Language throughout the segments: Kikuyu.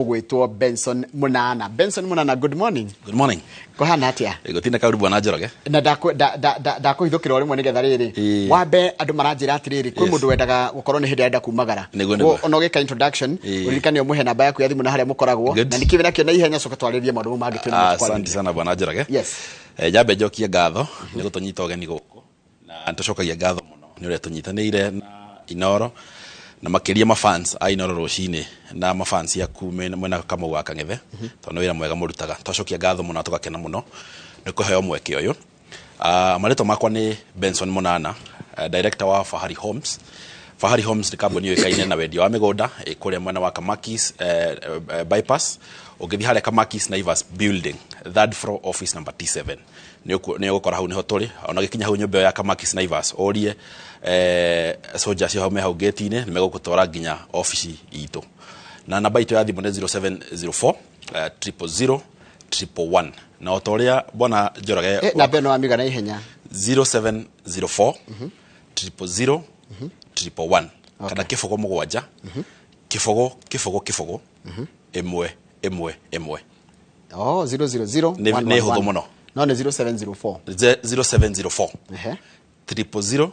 Ũgwĩtwo Benson Munana. Benson Munana, good morning. Good morning. Kũhana atĩa? Gũtinda kaũru, bwana Njoroge. Na ndakũhithũkĩra o rĩmwe nĩgetha rĩrĩ wambe andũ maranjĩra atĩrĩrĩ, kwĩ mũndũ wendaga gũkorwo nĩ hĩndĩ arenda kumagara. Nĩguo. Ona ũgĩka introduction, ũririkane ũmũhe namba yaku ya thimũ na harĩa mũkoragwo. Good. Na nĩkĩ wĩnakĩo na ihenya, coka twarĩrie maũndũ mau mangĩ twĩnamo. Asante sana, bwana Njoroge. Nyambe njokie ngatho nĩ gũtũnyita ũgeni gũkũ, na nĩtũcokagia ngatho mũno nĩ ũrĩa tũnyitanĩire na Inoro, na makĩria mafans a Inoro rũcinĩ na mafans aku mwena Kamau wa Kang'ethe, tondũ nĩ wĩra mwega mũrutaga. Twacokia ngatho mũno na tũgakena mũno nĩ kũheo mweke ũyũ. Marĩtwa makwa nĩ Benson Munana, director wa Fahari Homes. Fahari Homes nĩ kambuni yũĩkaine na wendia wa mĩgũnda ĩ kũrĩa mwena wa Kamakis bypass. Ũngĩthiĩ harĩa Kamakis Naivas building, third floor, office number T7, nĩ ũgũkora hau nĩho tũrĩ. Ona ũgĩkinya hau nyũmba ĩyo ya Kamakis Naivas, ũrie soldier acio hau me hau gate-inĩ, nĩ megũgũtwara nginya ofici itũ. Na namba itũ ya thimũ nĩ 0704 000 111. Na o ta ũrĩa bwana Njoroge Namba ĩno wamiga na ihenya. 0704 000 111, kana 0 7 0 0 0 0 1 1 1. Oh, 000. Nĩ hũthũ mũno. No nĩ 0704? 0704 000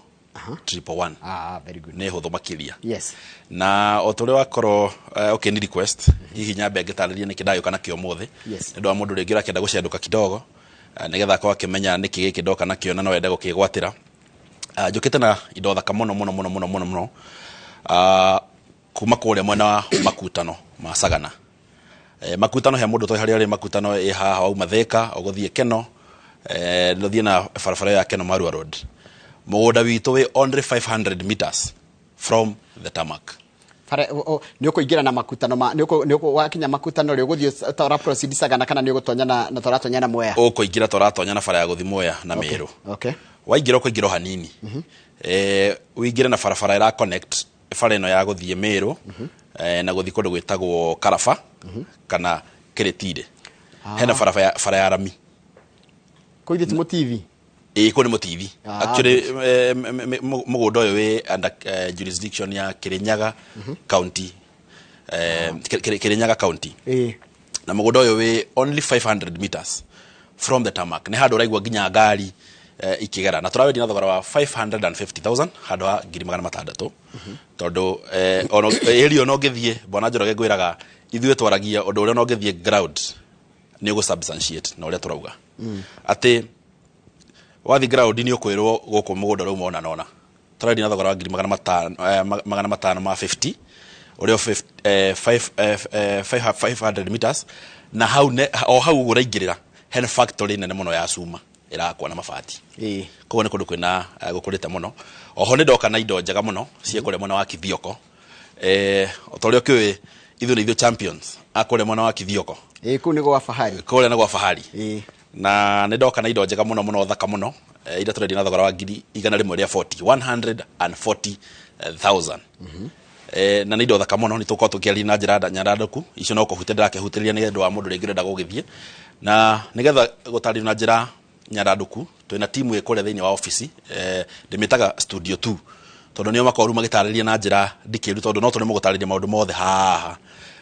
111. Ah, very good. Nĩ hũthũ makĩria. Na o ta ũrĩa wakorwo ũkĩni request, hihi nyambe ngĩtarĩrie nĩkĩ ndagĩũka nakĩo ũmũthĩ, nĩ ũndũ wa mũndũ rĩngĩ ũrakĩenda gũcendũka kidogo, nĩgetha akorwo akĩmenya nĩkĩ gĩkĩ ndoka nakĩo na no ende gũkĩgwatĩra. Njũkĩte na indo thaka mũno mũno mũno mũno mũno mũno, kuma kũrĩa mwena wa Makutano ma Sagana. Makutano he mũndũ toĩ harĩa rĩ Makutano ĩ haha wauma Thĩka ũgũthiĩ Keno, ũthiĩ na barabara ya Keno Marua Road. Mũgũnda witũ wĩ only 500 meters from the tarmac. Bara nĩ ũkũingĩra na Makutano ma nĩ ũkũ wakinya Makutano rĩ, ũgũthiĩ tora proceed Sagana kana nĩ ũgũtonya na toratonya na Mwea? Ũkũingĩra tũratonya na bara ya gũthiĩ Mwea na Meru. Waingĩra ũkũingĩra o hanini, ũingĩre na barabara ĩra connect bara ĩno ya gũthiĩ Meru, na gũthiĩ kũndũ gwĩtagwo Karaba kana Kĩrĩtire. Hena bara ya rami. Kũu ithuĩ ti mũtithi? Ĩĩ, kũu nĩ mũtithi. Actually, mũgũnda ũyũ wĩ under jurisdiction ya Kirinyaga County, Kirinyaga County. Na mũgũnda ũyũ wĩ only 500 meters from the tarmac. Nĩ handũ ũraigua nginya ngari ikĩgera, na tũrawendia na thogora wa 550,000, handũ ha 600,000, tondũ ona area ona ũngĩthiĩ, bwana Njoroge, ngwĩraga ithuĩ twaragia ũndũ ũrĩa ona ũngĩthiĩ ground nĩ ũgũ substantiate na ũrĩa tũrauga, atĩ wathiĩ ground nĩ ũkwĩrwo gũkũ mũgũnda ũrauma ona nona. Tũrendia na thogora wa ngiri 500, 550, ũrĩa 500 meters na hau o hau ũguo ũraingĩrĩra hena factory nene mũno ya cuma ĩrakwo na mabati. Koguo nĩ kũndũ kwĩna gũkũrĩte mũno. Oho nĩ ndoka na indo njega mũno ciĩ kũrĩa mwena wa Kithioko. O ta ũrĩa ũkĩũĩ, ithuĩ nĩ ithuĩ champions a kũrĩa mwena wa Kithioko. Ĩĩ, kũu nĩ gwa Fahari. Kũrĩa nĩ gwa Fahari. Na nĩ ndoka na indo njega mũno mũno, thaka mũno, iria tũrendia na thogora wa ngiri igana rĩmwe rĩa 40, 140,000. Na nĩ indo thaka mũno. Nĩ tũkorwo tũkĩaria na njĩra nyandandũku. Icio no kũhutia ndĩrakĩhutĩrĩria nĩ ũndũ wa mũndũ rĩngĩ ũrenda gũgĩthiĩ, na nĩgetha gũtarĩrio na njĩra nyandandũku, twĩna timu ĩ kũrĩa thĩinĩ wa ofici, ndĩmĩtaga studio 2, tondũ nĩo makorwo rĩu magĩtarĩria na njĩra ndikĩru, tondũ no tũremwo gũtarĩria maũndũ mothe haha.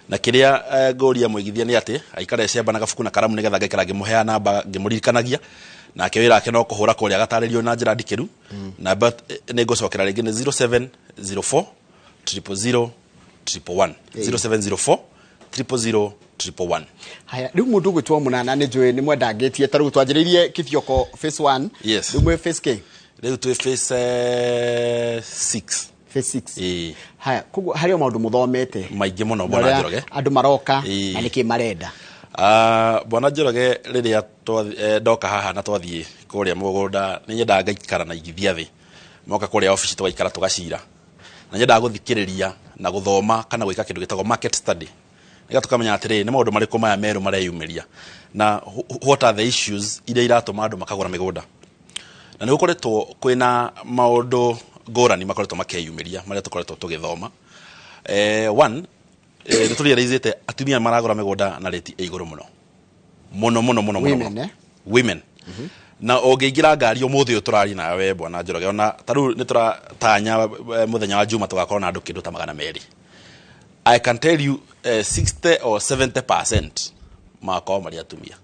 Na kĩrĩa ngũria mũigithia nĩ atĩ aikare cemba na gabuku na karamu, nĩgetha ngaikara ngĩmũheaga namba, ngĩmũririkanagia, nake wĩra wake no kũhũra kũrĩa agatarĩrio na njĩra ndikĩru. Namba nĩ ngũcokera rĩngĩ, nĩ 0704 000 111, 0704 000 111. Haya, rĩu mũndũ ũgwĩtwo Mũnana, nĩ njũĩ nĩ mwendangĩtie. Ta rĩu twanjĩrĩirie Kithioko phase 1. Yes. Rĩu mwĩ phase k? Rĩu twĩ phase 6. Phase 6. Ĩĩ. Haya, koguo harĩ o maũndũ mũthomete maingĩ mũno, na bwana ũrĩa Njoroge. Andũ maroka na nĩkĩ marenda? Bwana Njoroge, rĩrĩa ndoka haha na twathiĩ kũrĩa mũgũnda, nĩ nyendaga ngaikara na igithia thĩ moka kũrĩa obici, tũgaikara tũgacira, na nyendaga gũthikĩrĩria na gũthoma kana gwĩka kĩndũ gĩtagwo market study, nĩgetha tũkamenya atĩrĩrĩ, nĩ maũndũ marĩkũ maya merũ mareyumĩria, na what are the issues iria iratũma andũ makagũra mĩgũnda. Na nĩ gũkoretwo kwĩna maũndũ ngũrani makoretwo makeyumĩria marĩa tũkoretwo tũgĩthoma. One, nĩ tũrealize atumia maragũra mĩgũnda na rate ĩ igũrũ mũno mũno mũno mũno mũno. Women, mũno. Eh? Women. Na ũngĩingĩra ngari ũmũthĩ ũyũ tũraria nawe, bwana Njoroge, ona ta rĩu nĩ tũratanya mũthenya wa Juma tũgakorwo na andũ kĩndũ ta 200. I can tell you, 60 or 70% makorwo marĩ atumia.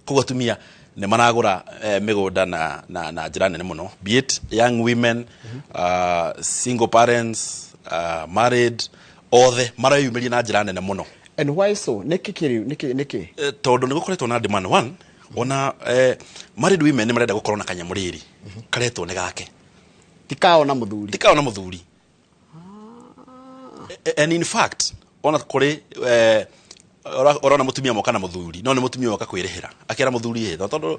Koguo atumia nĩ maragũra mĩgũnda na njĩra nene mũno, be it young women, single parents, married, othe mareyumĩria na njĩra nene mũno. And why so? Nĩkĩ kĩrĩ nĩkĩ? Tondũ nĩ gũkoretwo na demand one, ona married women nĩ marenda gũkorwo na kanyamũ rĩrĩ karetwo nĩ gake. Tikao na mũthuri. Tikao na mũthuri. And in fact ona kũrĩ ũrona mũtumia moka na mũthuri, no nĩ mũtumia woka kwĩrĩhĩra akĩra mũthuri, ĩ tondũ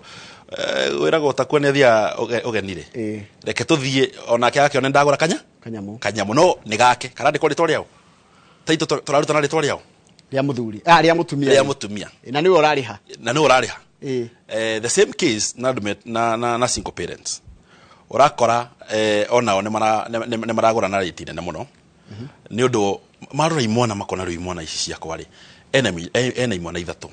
wĩragwo ũtakua nĩ athiaga ũgeni rĩ, reke tũthiĩ onake akĩone ndagũra kanya kanyamũ. Kanyamũ no nĩ gake karandĩkwo rĩtwa rĩao taitũ tũraruta na rĩtwa rĩao. Rĩa mũthuri, ah, rĩa mũtumia. Rĩa mũtumia. Na nĩwe ũrarĩha. Na nĩwe ũrarĩha. The same case na andũ na single parents, ũrakora onao nĩ maragũra na rate nene mũno, nĩ ũndũ marora imwana makona rĩu imwana ici ciakwa rĩ, ena imwana ithatũ,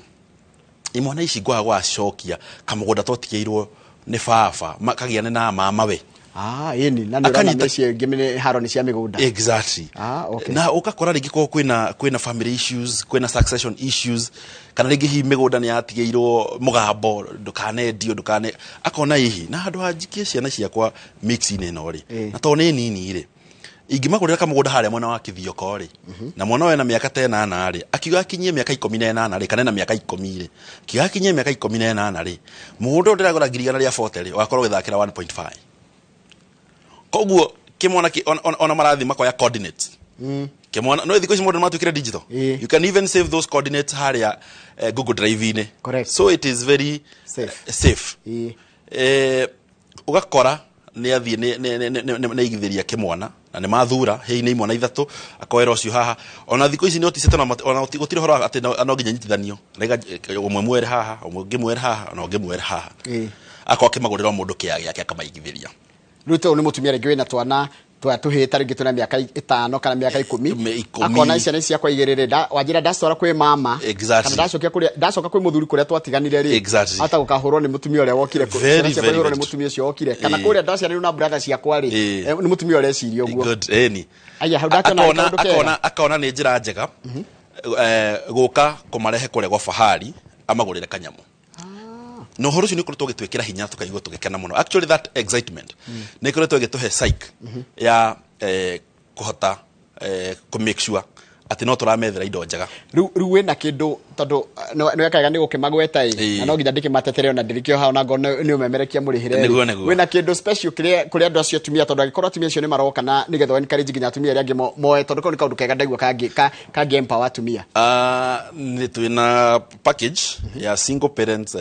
imwana ici ngwaga gwacokia kamũgũnda twatigĩirwo nĩ baba kagiane na mama we. Ah, ĩni na nĩ ũrona mĩciĩ ĩngĩ nĩ haro nĩ cia mĩgũnda. Exactly. Ah, okay. Na ũgakora rĩngĩ korwo kwĩna family issues, kwĩna succession issues, kana rĩngĩ hihi mĩgũnda nĩ yatigĩirwo mũgambo ndũkanendio ndũkane, akona hihi na handũ ha njikie ciana ciakwa mix-inĩ ĩno rĩ, na tondũ nĩ nini rĩ, ingĩmagũrĩra kamũgũnda harĩa mwena wa Kithioko rĩ, na mwana ũyũ ena mĩaka ta ĩnana rĩ, akiuga akinyie mĩaka 18 rĩ, kana ena mĩaka 10 rĩ, akiuga akinyie mĩaka 18 rĩ, mũgũnda ũyũ ndĩragũra 140,000 rĩ, ũgakorwo ũgĩthakĩra 1.5. Koguo kĩmwana ona marathiĩ makoya coordinates kĩmwana no thikũ ici mũndũ nĩmatuĩkire digital. You can even save those coordinates harĩa Google Drive-inĩ. So it is very safe. Safe. Ũgakora nĩ athiĩ nĩ aigithĩria kĩmwana na nĩ mathura hihi nĩ imwana ithatũ, akoera ũcio haha. Ona thikũ ici nĩ ũticĩte ona gũtirĩ ũhoro wa atĩ no nginya nyitithanio. Raiga ũmwe mwere haha, ũmwe ũngĩ mwere haha, na ũngĩ mwere haha. Akorwo akĩmagũrĩra o mũndũ kĩea gĩake akamaigithĩria. Rĩu tondũ nĩ mũtumia rĩngĩ wĩna twana twa tũhĩĩ ta rĩngĩ twĩna mĩaka 5 kana mĩaka 10, 10. Akona ciana ici ciakwa igĩrĩ rĩ, wanjĩra ndacitwara kwĩ mama, kana ndacokia kũrĩa ndacoka kwĩ mũthuri kũrĩa twatiganire rĩ, ata gũkahũrwo nĩ mũtumia ũrĩa wokire ciana ciakwa ihũrwo nĩ mũtumia ũcio wokire, kana kũrĩa ndaciaranĩirwo na brother ciakwa rĩ, nĩ mũtumia ũrĩa eciria ũguo. Good, ĩni. Aya, hau ndakĩona kaũndũ kega. Akona nĩ njĩra njega gũka kũmarehe kũrĩa gwa fahari amagũrĩre kanyamũ. Na ũhoro ũcio nĩ ũkoretwo ũgĩtwĩkĩra hinya tũkaigua tũgĩkena mũno. Actually that excitement nĩ ĩkoretwo ĩgĩtũhe psych ya kũhota kũ make sure atĩ no tũramethera indo njega. Rĩu wĩna kĩndũ tondũ nĩ wekaga nĩ gũkĩmagweta ĩ, na no nginya ndĩkĩmatetere ona ndĩrĩkĩo hau na ngona nĩ ũmemerekia mũrĩhĩre rĩ. Nĩguo, nĩguo. Wĩna kĩndũ special kĩrĩa kũrĩ andũ acio atumia, tondũ angĩkorwo atumia acio nĩ maroka na nĩgetha encourage nginya atumia arĩa angĩ moe, tondũ kau nĩ kaũndũ kega ndaigua kangĩ empower atumia. Nĩ twĩna package ya single parents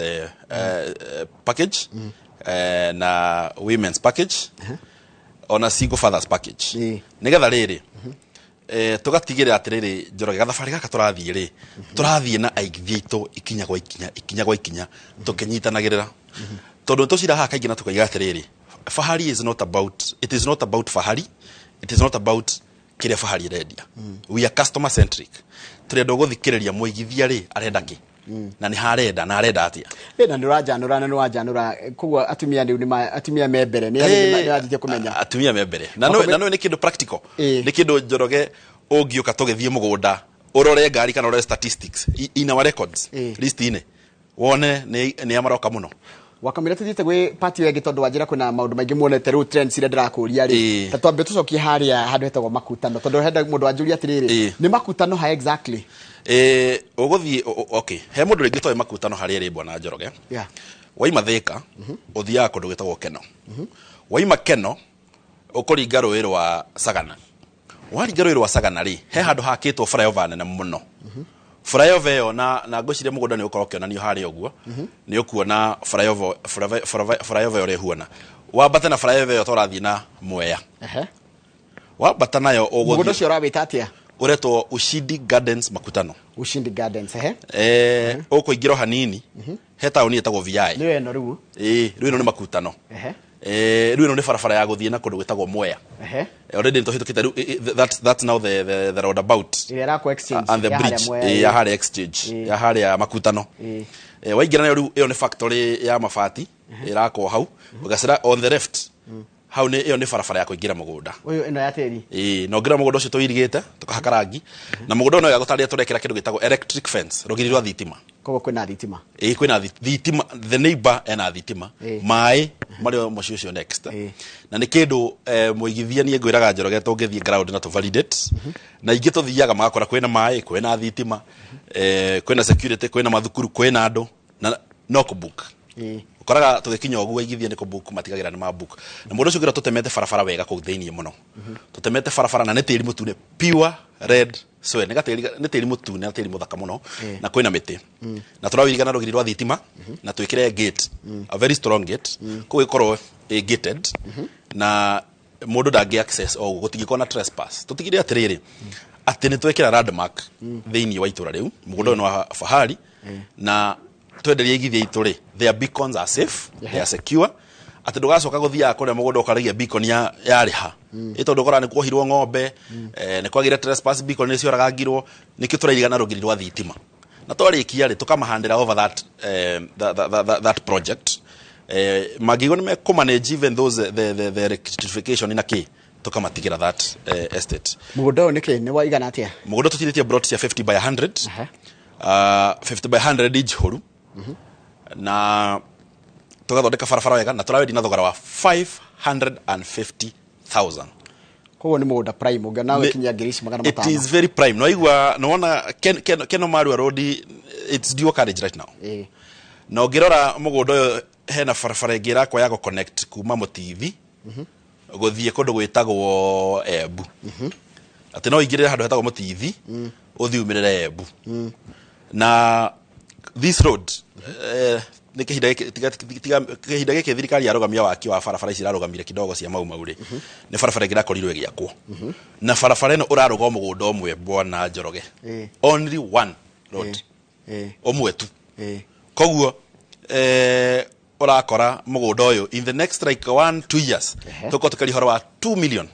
package, na women's package, ona single fathers package, nĩgetha rĩrĩ tũgatigĩrĩra atĩrĩrĩ, Njoroge, gathabarĩ gaka tũrathiĩ rĩ, tũrathiĩ na aigithia aitũ ikinya gwa ikinya, ikinya gwa ikinya, tũkĩnyitanagĩrĩra, tondũ tũcira haha kaingĩ na tũkaiga atĩrĩrĩ, fahari is not about, it is not about fahari, it is not about kĩrĩa fahari ĩrendia. We are customer centric. Tũrenda gũthikĩrĩria mũigithia rĩ arenda kĩ, na nĩ harenda na arenda atĩa. Ĩ, na nĩ ũranjanũra, na nĩ wanjanũra. Koguo atumia rĩu atumia me mbere nĩ nĩ kũmenya. Atumia me mbere na na no nĩ kĩndũ practical, nĩ kĩndũ, Njoroge, ũngĩũka tũgĩthiĩ mũgũnda ũrore ngari kana ũrore statistics in our records, list-inĩ, wone nĩ amaroka mũno. Wakamwĩra tũthiĩte gwĩ party ĩyo ĩngĩ, tondũ wanjĩra kwĩna maũndũ maingĩ muonete rĩu trends iria ndĩrakũria rĩ, ta twambe tũcokie harĩa handũ hetagwo makutano, tondũ henda mũndũ wanjũria atĩrĩrĩ, nĩ makutano ha exactly? Ũgũthiĩ okay, he mũndũ rĩngĩ toĩ makutano harĩa ĩrĩ, bwana Njoroge. Waima Thĩka ũthiaga kũndũ gwĩtagwo Keno. Waima Keno ũkũringa rũĩ rwa Sagana. Waringa rũĩ rwa Sagana rĩ, he handũ hakĩtwo flyover nene mũno. Flyover ĩyo na ngwĩciria mũgũnda nĩ ũkorwo ũkĩonanio harĩa ũguo, nĩ ũkuona flyover ũrĩa ĩhuana. Wambate na flyover ĩyo tũrathiĩ na Mwea. Wambata nayo Mũgũnda ũgũthiĩ ũcio ũrawĩta atĩa? Ũretwo Ushindi Gardens Makutano. Ushindi Gardens, ehe. Ũkũingĩra o hanini he taũni ĩtagwo VI. Nĩyo ĩno rĩu? Ĩĩ, rĩu ĩno nĩ makutano. Rĩu ĩno nĩ barabara ya gũthiĩ na kũndũ gwĩtagwo Mwea. Already nĩtũhĩtũkĩte rĩu, that's now the roundabout ĩrĩa ĩrakwo exchange and the ya harĩa bridge. Mwea, Ya harĩa exchange, ya harĩa makutano. Waingĩra nayo rĩu, ĩyo nĩ factory ya mabati ĩrakwo hau. Ũgacĩra on the left Hau nĩ ĩyo nĩ barabara ya kũingĩra mũgũnda. Ũyũ ĩno ya tĩri. Ĩĩ, na ũngĩra mũgũnda ũcio tũirigĩte tũkahaka rangi, na mũgũnda ũyũ no gũtarĩa tũrekĩra kĩndũ gĩtagwo electric fence, rũgiri rwa thitima. Koguo kwĩna thitima. Ĩĩ, kwĩna thitima, the neighbor ena thitima, maĩ marĩ o mũciĩ ũcio next. Na nĩ kĩndũ mũigithia niĩ ngwĩraga Njoroge tũngĩthiĩ ground na tũ validate, na ingĩ tũthiaga magakora kwĩna maĩ, kwĩna thitima, kwĩna security, kwĩna mathukuru, kwĩna andũ, na no kũbook. Ũkoraga tũgĩkinya ũguo aigithia nĩ kũbook matigagĩra nĩ mabook. Na mũndũ ũcio ũngĩra tũtemete barabara wega kũu thĩiniĩ mũno. Tũtemete barabara na nĩ tĩri mũtune, pure red soil. Nĩ gatĩri, nĩ tĩri mũtune na tĩri mũthaka mũno, na kwĩna mĩtĩ. Na tũrawĩriga na rũgiri rwa thitima, na twĩkĩre gate, a very strong gate, kũu ĩkorwo ĩ gated, na mũndũ ndangĩ access o ũguo, gũtingĩkorwo na trespass. Tũtigire atĩrĩrĩ, atĩ nĩ twekĩra landmark thĩiniĩ wa itũra rĩu, mũgũnda ũyũ nĩ wa fahari, na twenderie igithia itũ rĩ, their beacons are safe, they are secure, atĩ ndũgacoka gũthiaga kũrĩa mũgũnda ũkaragia beacon ya yarĩha. Ĩ tondũ ũkoraga nĩ kuohirwo ng'ombe, nĩ kwagĩire trespass, beacon nĩ cioragangirwo, nĩkĩo tũrairiga na rũgiri rwa thitima. Na twarĩkia rĩ, tũkamahandĩra over that, that project. Mangĩigua nĩ mekũmanage even those the electrification na kĩ, tũkamatigĩra that estate. Mũgũnda ũyũ nĩkĩ nĩ wa igana atĩa? Mũgũnda tũtinĩtie plot cia 50 by 100. 50 by 100 njihũru. Na tũgathondeka barabara wega na tũrawendia na thogora wa 550,000. Koguo nĩ mũgũnda prime ũngĩona ũgĩkinyia ngiri ici magana It matano. is very prime. No igua no wona Ken Marua Road, it's dual carriage right now. Na ũngĩrora mũgũnda ũyũ hena barabara ĩngĩ ĩrakwo ya gũ-connect kuma Mũtithi gũthiĩ kũndũ gwĩtagwo Embu. Atĩ no ũingĩrĩre handũ hetagwo Mũtithi ũthiĩ umĩrĩre Embu. Na this road nĩ kĩhinda gĩkĩ, tiga kĩhinda gĩkĩ thirikari yarũgamia waki wa barabara ici irarũgamire kidogo cia Mau Mau rĩ, nĩ barabara ĩngĩ ĩrakorirwo ĩgĩakwo. Na barabara ĩno ũrarũga o mũgũnda ũmwe bwana Njoroge. Only one road. Ũmwe tu. Koguo ũrakora mũgũnda ũyũ in the next like 1-2 years tũkorwo tũkĩaria ũhoro wa 2 million.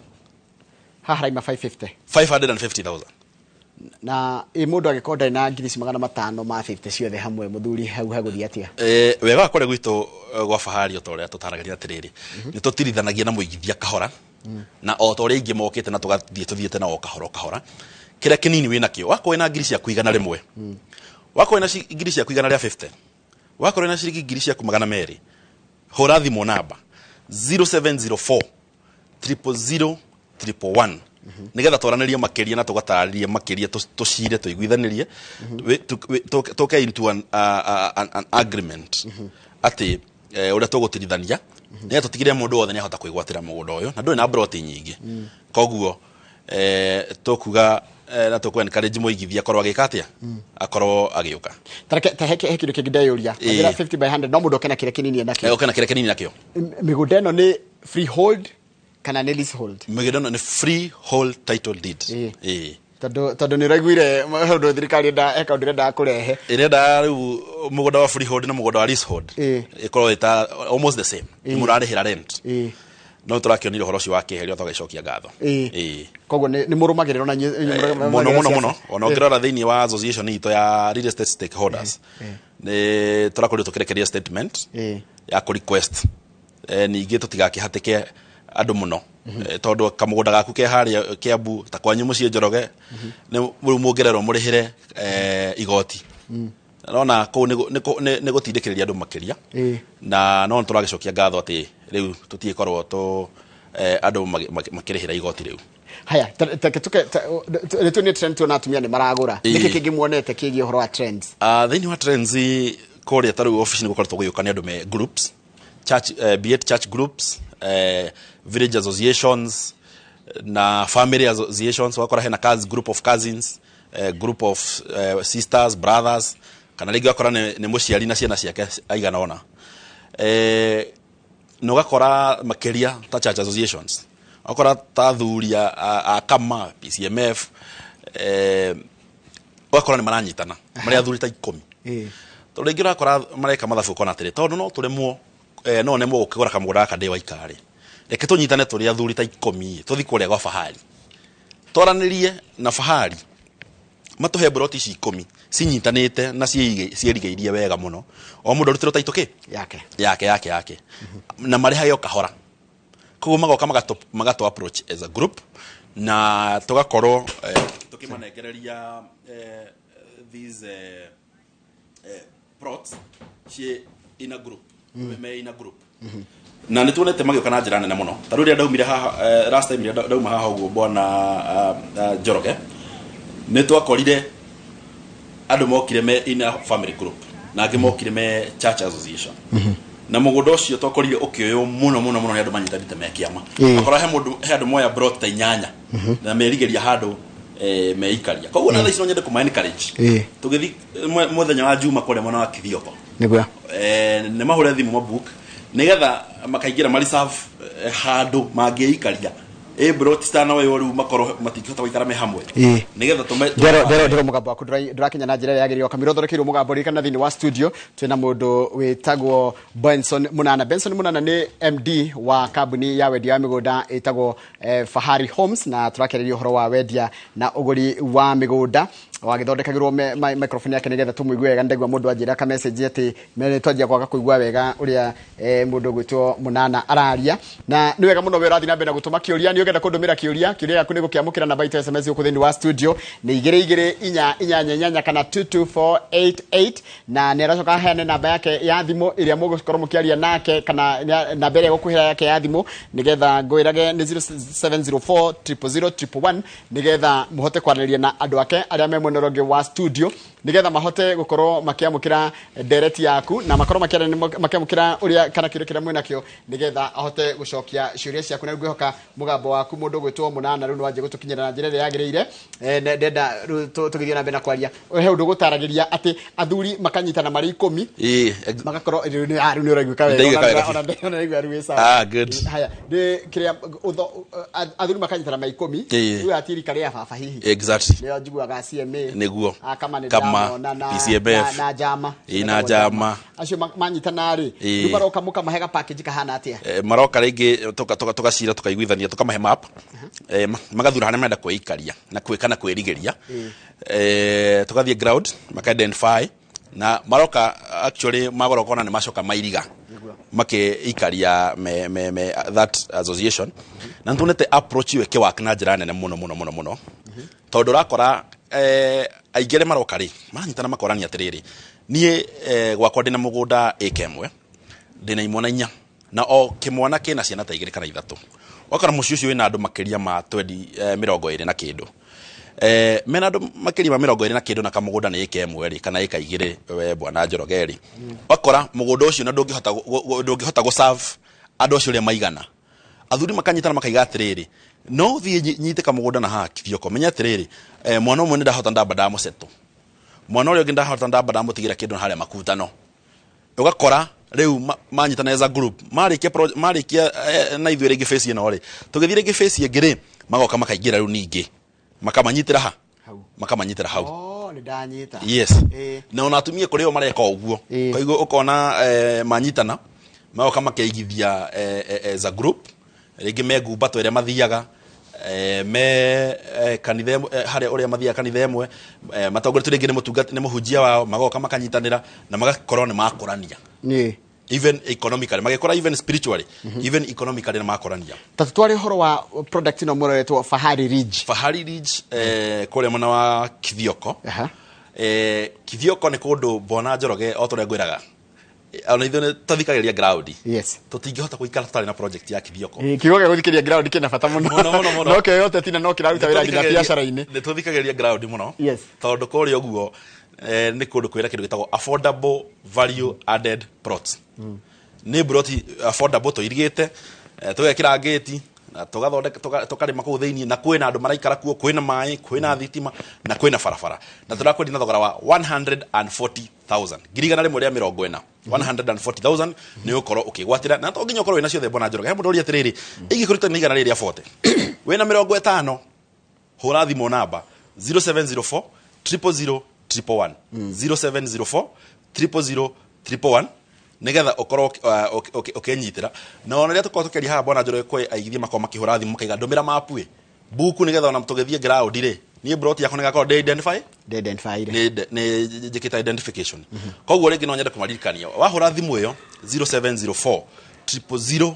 Haha haraima 550. 550,000. Na ĩ mũndũ angĩkorwo ndarĩ na ngiri ici magana matano ma 50 ciothe hamwe, mũthuri hau hagũthiĩ atĩa? Wega wa kũrĩa gwitũ gwa fahari o ta ũrĩa tũtaragĩria atĩrĩrĩ, nĩ tũtirithanagia na mũigithia kahora, na o ta ũrĩa aingĩ mokĩte na tũgathiĩ tũthiĩte nao kahora kahora. Kĩrĩa kĩnini wĩna kĩo, wakorwo wĩna ngiri ciaku igana rĩmwe, wakorwo wĩna ngiri ciaku igana rĩa 50, wakorwo wĩna ciringi ngiri ciaku magana merĩ, hũra thimũ namba 0704 000 111 nigetha twaranĩrie makĩria na tũgatarĩrie makĩria, tũcire tũiguithanĩrie, tũke into an agreement atĩ ũrĩa tũgũtirithania nĩgetha tũtigĩrĩre mũndũ wothe nĩahota kwĩgwatĩra mũgũnda ũyũ na ndũrĩ na broti nyingĩ. Koguo tũkuga na tũkũ encourage mũigithia akorwo agĩka atĩa, akorwo agĩũka. Ta he kĩndũ kĩngĩ ndeyũria. Njĩra 50 by 100 no mũndũ oke na kĩrĩa kĩnini enakĩo. Oke na kĩrĩa kĩnini nakĩo. Mĩgũnda ĩno nĩ freehold kana nĩ leasehold? Mĩgũnda ĩno nĩ freehold title deed. Tondũ nĩ ũraiguire ũndũ thirikari eka ũndũ ĩrendaga kũrehe. Ĩrenda rĩu mũgũnda wa freehold na mũgũnda wa leasehold ĩkorwo ĩta almost the same. Mũrarĩhĩra rent. No tũrakĩonire ũhoro ũcio wa kĩeherio tũgagĩcokia ngatho. Koguo nĩ mũrũmagĩrĩra na inyuĩ Mũno, mũno, mũno. Ona ũngĩrora thĩinĩ wa association itũ ya real estate stakeholders, nĩ tũrakorirwo tũkĩrekereria statement ya kũ request ningĩ tũtigakĩhatĩke andũ mũno. Tondũ kamũgũnda gaku ke harĩa Kiambu ta kwanyu mũciĩ Njoroge, nĩ rĩu mũngĩrerwo mũrĩhĩre igoti. Nona kũu nĩ gũtindĩkĩrĩria andũ makĩria. Na no tũragĩcokia ngatho atĩ rĩu tũtigĩkorwo tũ andũ makĩrĩhĩra igoti rĩu. Haya, rĩu nĩ trend tuona atumia nĩ maragũra. Nĩkĩ kĩngĩ muonete kĩgiĩ ũhoro wa trends? Thĩinĩ wa trends kũrĩa ta rĩu ofici nĩ gũkoretwo gũgĩũka nĩ andũ me groups, church, be it church groups, village associations na family associations. Wakora hena group of cousins, group of sisters, brothers, kana rĩngĩ wakora nĩ mũciari na ciana ciake aigana ũna. Na ũgakora makĩria ta church associations, ũgakora ta athuri a Kama, PCMF, ũgakora nĩ maranyitana marĩ athuri ta 10. Tondũ rĩngĩ ũrakora mareka mathabu ũkona atĩrĩ, tondũ no tũremwo, no nemwo gũkĩgũra kamũgũnda gaka ndĩ waikarĩ, reke tũnyitane tũrĩ athuri ta 10 tũthiĩ kũrĩa gwa fahari, twaranĩrie na fahari matũhe broti ici 10 cinyitanĩte na ciĩrigĩirie wega mũno, o mũndũ arutĩrwo taitũ kĩ yake yake yake yake, na marĩhage o kahora. Koguo magoka magatũ approach as a group na tugakorwo tukimanengereria these plots ci in a group, me in a group. Na nĩ tuonete magĩũka na njĩra nene mũno. Ta rĩu rĩrĩa ndaumire haha, last time rĩrĩa ndauma haha ũguo bwana Njoroge, nĩ twakorire andũ mokire me in a family group na angĩ mokire me church association. Na mũgũnda ũcio twakorire ũkĩoywo mũno mũno mũno nĩ andũ manyitanĩte me kĩama. Akora he mũndũ, he andũ moya plot ta 8 na merigĩria handũ meikaria. Koguo na thaa ici no nyende kũma encourage. Tũgĩthiĩ mũthenya wa Juma kũrĩa mwena wa Kithioko. Nĩguo. Nĩ mahũre thimũ mabook nĩgetha makaingĩra ma reserve handũ mangĩikaria. Plot citanoywo rĩu makorwo matingĩhota gũikara me hamwe. Nĩgetha tũme Ndero mũgambo waku ndũrakinya na njĩra ĩrĩa yagĩrĩire. Kamĩro ũthondekeirwo mũgambo ririkana thĩinĩ wa studio twĩna mũndũ wĩtagwo Benson Munana. Benson Munana nĩ MD wa kambuni ya wendia wa mĩgũnda ĩtagwo Fahari Homes, na tũrakĩarĩria ũhoro wa wendia na ũgũri wa mĩgũnda. Wagĩthondekagĩrwo microphone yake nĩgetha tũmũigue wega. Ndaigua mũndũ anjĩra ka message atĩ mere twanjia kwaga kũigua wega ũrĩa mũndũ ũgwĩtwo Munana araria. Na nĩ wega mũno we ũrathiĩ na mbere na gũtũma kĩũria. Nĩ ũngĩenda kũndũmĩra kĩũria, kĩũria gĩaku nĩ gũkĩamũkĩra namba itũ SMS gũkũ thĩinĩ wa studio nĩ 2 2 4 8 8 kana 22488, na nĩ aracoka aheane namba yake ya thimũ ĩrĩa mũgũkorwo mũkĩaria nake, kana namba ĩrĩa egũkũhera yake ya thimũ nĩgetha ngwĩrage nĩ 0704 000 111, nĩgetha mũhote kwaranĩria na andũ ake arĩa me mwena ũrĩa ũngĩ wa studio, nĩgetha mahote gũkorwo makĩamũkĩra ndereti yaku na makorwo makĩamũkĩra ũrĩa kana kĩũria kĩrĩa mwĩnakĩo, nĩgetha ahote gũcokia ciũria ciaku. Na ngwĩhoka mũgambo waku mũndũ ũgwĩtwo Munana rĩu nĩ wanjia gũtũkinyĩra na njĩra ĩrĩa yagĩrĩire. Ndenda rĩu tũgĩthiĩ na mbere na kwaria. He ũndũ gũtaragĩria atĩ athuri makanyitana marĩ 10, magakorwo rĩu nĩ rĩu nĩ ũraiguĩka wega. Ndaiguĩka wega. Ona ndaigua rĩu wĩ sawa. Ah, good. Haya, nĩ kĩrĩa athuri makanyitana marĩ 10, rĩu hatirĩ rika rĩa baba hihi. Exactly. Nĩo njiguaga CMA. Nĩguo. Kama nĩ Kama, ndĩramona PCMF. na njama. Na njama. Acio manyitana rĩ, rĩu maroka mũkamahe ga package kahana atĩa? Maroka rĩngĩ tũgacira tũkaiguithania, tũkamahe map. Magathura harĩa marenda kwĩikaria na kwĩka na kwĩrigĩria. Tũgathiĩ ground, maka identify na maroka actually magora kona nĩ macoka mairiga. Makĩikaria me that association. Na nĩtuonete approach ĩyo ĩkĩwork na njĩra nene mũno mũno mũno mũno. Tondũ ũrakora aingĩ arĩa maroka rĩ, maranyitana makorania atĩrĩrĩ, niĩ gwakwa ndĩna mũgũnda ĩka ĩmwe, ndĩna imwana 4, na o kĩmwana kĩna ciana ta 2 kana 3. Wakora mũciĩ ũcio wĩna andũ makĩria ma twendi, 20 na kĩndũ. Mena andũ makĩria ma 20 na kĩndũ na kamũgũnda nĩ ĩka ĩmwe rĩ, kana ĩka 2, we bwana Njoroge rĩ. Wakora mũgũnda ũcio na ndũngĩhota gũ-serve andũ acio ũrĩa maigana. Athuri makanyitana makaiga atĩrĩrĩ, no thiĩ nyite kamũgũnda na haha Kithioko, menya atĩrĩrĩ, mwana ũmwe nĩ ndahota ndamba ndamũsettle, mwana ũrĩa ũngĩ ndahota ndamba ndamũtigĩra kĩndũ harĩa makutano. Ũgakora rĩu manyitana as a group, marĩkia na ithuĩ rĩngĩ face ĩno rĩ, tũgĩthiĩ rĩngĩ face ĩngĩ rĩ, magoka makaingĩra rĩu ningĩ, makamanyitĩra ha? Hau. Makamanyitĩra hau. Oh, nĩ ndanyita. Yes. Na ona atumia kũrĩ o mareka ũguo. Koguo ũkona manyitana, magoka makeigithia as a group, rĩngĩ me ngumbato ĩrĩa mathiaga, me kanitha harĩa ũrĩa mathiaga kanitha ĩmwe, matongoretio rĩngĩ nĩ mũtungata, nĩ mũhunjia wao, magoka makanyitanĩra na magakorwo nĩ makũrania. Even economically, magĩkora even spiritually, even economically nĩ makũrania. Ta tũtware ũhoro wa product ĩno mũroretwo Fahari Ridge. Fahari Ridge, kũrĩa mwena wa Kithioko. Kithioko nĩ kũndũ bwana Njoroge o ta ũrĩa ngwĩraga. Ona ithuĩ nĩ tũthikagĩrĩria ground. Yes. Tũtingĩhota gũikara tũtarĩ na project ya Kithioko. Kiugo gĩa gũthikĩrĩria ground kĩna bata mũno. Mũno, mũno, mũno. No kĩo yote tina no kĩraruta wĩra nginya biacara-inĩ. Nĩ tũthikagĩrĩria ground mũno. Yes. Tondũ kũrĩa ũguo, nĩ kũndũ kwĩna kĩndũ gĩtagwo affordable value added plots. Nĩ plot affordable tũirigĩte, tũgekĩra gate na tũgathondeka, tũkarĩma kũu thĩinĩ, na kwĩna andũ maraikara kuo, kwĩna maĩ, kwĩna thitima na kwĩna barabara. Na tũrakwendia na thogora wa 140,000. Ngiri igana rĩmwe rĩa mĩrongo ĩna. 140,000 nĩ ũgũkorwo ũkĩgwatĩra, na to nginya ũkorwo wĩna ciothe bwana Njoroge. He mũndũ ũria atĩrĩrĩ, ingĩkũruta nĩ igana rĩrĩ rĩa 40. Wĩna mĩrongo ĩtano, hũra thimũ namba 0704 000 111. 0704 000 111, nĩgetha ũkorwo ũkĩnyitĩra. Na ona rĩrĩa tũkorwo tũkĩaria haha bwana Njoroge, kwĩ aigithia makorwo makĩhũra thimũ makaiga ndũmĩra mapu ĩ buku, nĩgetha ona tũgĩthiĩ ground rĩ, niĩ plot yakwa nĩgakorwo ndĩ identify? Ndĩ identify rĩ. Nĩ njĩkĩte identification. Koguo rĩngĩ no nyende kũmaririkania, wahũra thimũ ĩyo 0704 000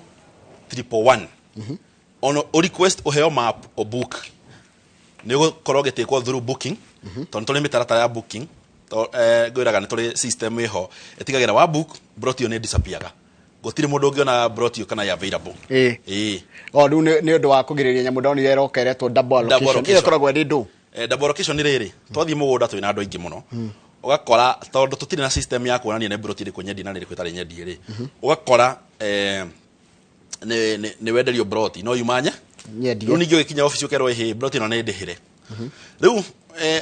111, Ona o request ũheo map o book, nĩ ũgũkorwo ũgĩtĩkwo through booking, tondũ tũrĩ mĩtaratara ya booking. Ngwĩraga nĩ tũrĩ system ĩho ĩtigagĩra wa book broti ĩyo nĩ disappearaga, gũtirĩ mũndũ ũngĩona broti ĩyo kana ĩ available. Ĩĩ. O rĩu nĩ ũndũ wa kũgirĩrĩria nyamũ ndonire ĩroka ĩretwo double Double allocation. Ĩyo allocation. ĩkoragwo ĩrĩ ndũ? Double allocation nĩ rĩrĩ, twathiĩ mũgũnda twĩna andũ aingĩ mũno, ũgakora tondũ tũtirĩ na system ya kuonania nĩ broti ĩrĩkũ nyendie na nĩ ĩrĩkũ ĩtarĩ nyendie rĩ, ũgakora nĩ wenderio broti no yumanye Nyendie. Rĩu ningĩ ũgĩkinya obici ũkerwo, ĩhĩ, broti ĩno nĩ ndĩhĩre. Rĩu